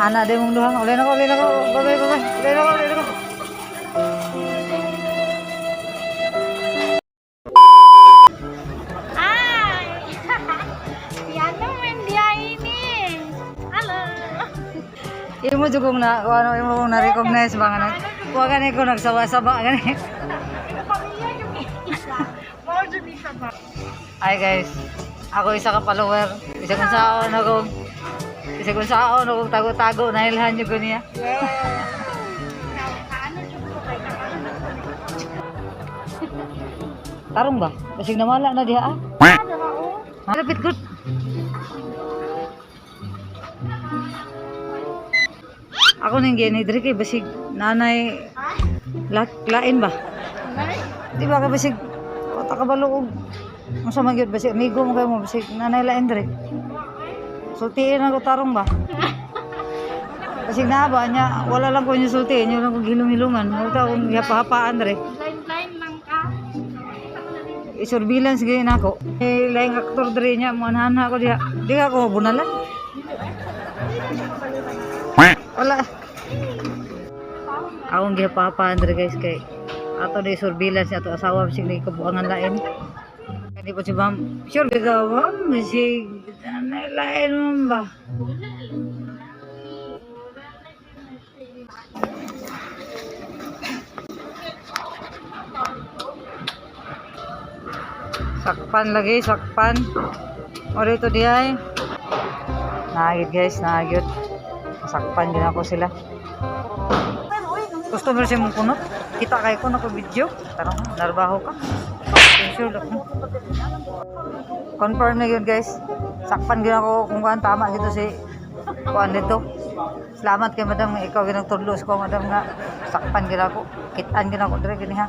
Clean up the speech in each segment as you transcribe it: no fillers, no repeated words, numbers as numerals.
Ana di mong duha. Uli na ko, uli na ko. Bye bye, bye bye. Uli na ko, uli na ko. Ay! Si ano man diya ini? Hello! Imo jud kong na ano imo kong na-recognize ba nga nag Wa gani ko nagsawa-saba gani. Pamilya yung isa. Mao jud ni siya ba? Ay guys, ako isa ka follower. Isa kong saon ako. Isa kong saon ako tago-tago nahilhan jud ko niya. Yes. Kaano jud ko kay kaano. Tarong ba? Basig nawala na diha ah. Ano ba o? Malapit gud. Ako nang gini diri kay basig nanay lain ba? Nay? Di ba ka basig wata ka balo og unsa man gyud basig amigo mo kayo mo basig nanay lain diri. Sultiin ako tarong ba? Basig na ba niya wala lang ko niyo sulti inyo lang kong hilong-hilungan. Wala akong hapa-hapaan diri. Blind-blind lang ka. I-surveillance gyud nako. Eh, laing aktor diri niya mo anhana ko diha. Di ka ko bunalan. Wala. Akong gihapahapaan diri guys kay ato di surveillance ato asawa bisig ni kabuangan lain. Kani po si ma'am. Sure ka ma'am bisig anay lain ma'am ba? Sakpan lagi, sakpan. O dito di ay. Naagit guys, naagit. Sakpan din ako sila. Customer siya mong kunot. Kita kay ko nako video. Tarong, narbaho ka. Sure lang. Confirm na yun guys. Sakpan din ako kung kuan tama gito si kuan dito. Salamat kay madam nga ikaw ginagtudlo sa ko madam nga sakpan gid ako. Kitaan gid ako dire gini ha.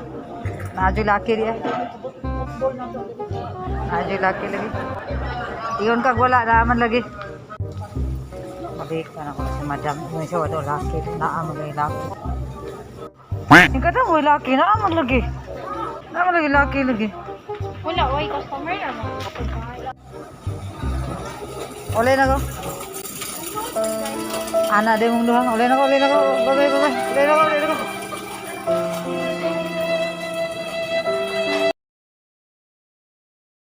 Naadyoy laki di eh. Naadyoy laki lagi. Iyon kag wala naaman lagi. Mabik na ako si madam. May siya wala laki. Naaman lagi laki. Ikaw daw may laki. Naaman lagi. Naaman lagi laki lagi. Wala oy customer na mo. Uli na ko. Ana di mong duha. Uli na ko, uli na ko. Bye bye, bye bye. Uli na ko, uli na ko.